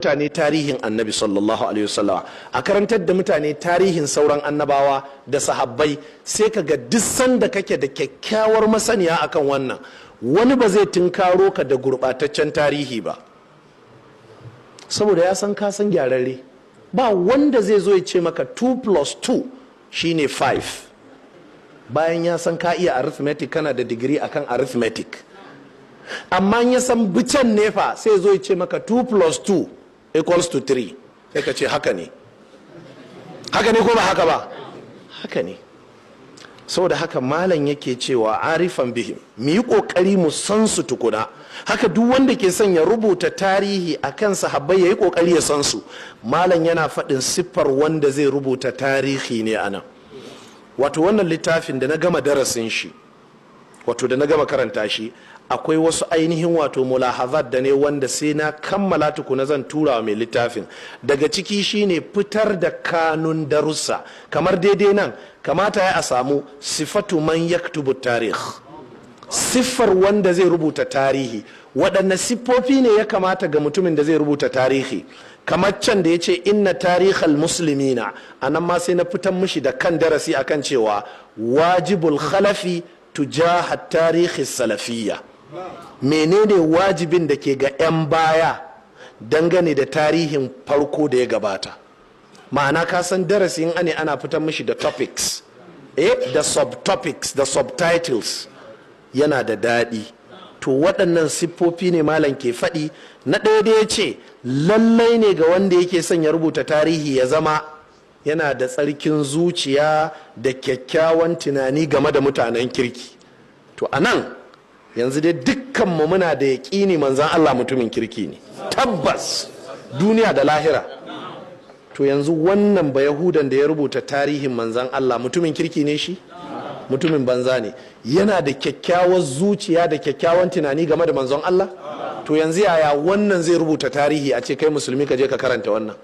Mutane tarihin Annabi sallallahu alaihi wasallam, a karantar da mutane tarihin sauran annabawa da sahabbai, sai ka ga duk sanda kake da kyakkyawar masaniya akan wannan, wani ba zai tunkaro ka da gurɓataccen tarihi ba, saboda ya san ka san gyararre. Ba wanda zai zo ya ce maka 2 plus 2 shine 5 bayan ya san ka iya arithmetic, kana da digiri akan arithmetic. Amma ya san bicen nefa, sai zo ya ce maka 2 plus 2 equals to 3, sai ka ce haka ne. Haka ne ko ba haka ba? Haka ne. Saboda haka malam yake cewa arifan bihim, mu yi kokari mu san su tukuna. Haka duk wanda ke son ya rubuta tarihi akan sahabbai, ya yi kokari ya san su. Malam yana faɗin siffar wanda zai rubuta tarihi ne anan. Wato wannan littafin da na gama darasin shi, wato da na gama karanta shi, akwai wasu ainihin wato mulahazat da ne wanda sai na kammala tukuna zan tura wa mai littafin. Daga ciki shine fitar da kanun darussa. Kamar daidai nan kamata ya a samu sifatu man yaktubu tarih, siffar wanda zai rubuta tarihi. Waɗanne siffofi ne ya kamata ga mutumin da zai rubuta tarihi? Kamar can da ya ce inna tarihal muslimina, a nan ma sai na fitan mishi da kan darasi akan cewa wajibul khalafi tujaha tarihi salafiyya. Menene wajibin da ke ga 'yan baya dangane da tarihin farko da ya gabata? Ma'ana, ka san darasin ane ana fitan mishi da topics, da subtopics da subtitles, yana da daɗi. To waɗannan siffofi ne malam ke faɗi. Na ɗaya da ya ce lallai ne ga wanda yake son ya rubuta tarihi ya zama yana da tsarkin zuciya da kyakkyawan tunani game da mutanen kirki. To a nan yanzu dai dukkanmu muna da yaƙini manzan Allah mutumin kirki ne, tabbas, duniya da lahira. To yanzu wannan ba Yahudan da ya rubuta tarihin manzan Allah, mutumin kirki ne shi? Mutumin banza ne. Yana da kyakkyawar zuciya da kyakkyawan tunani game da manzon Allah? To yanzu yaya wannan zai rubuta tarihi a ce kai musulmi ka je ka karanta wannan?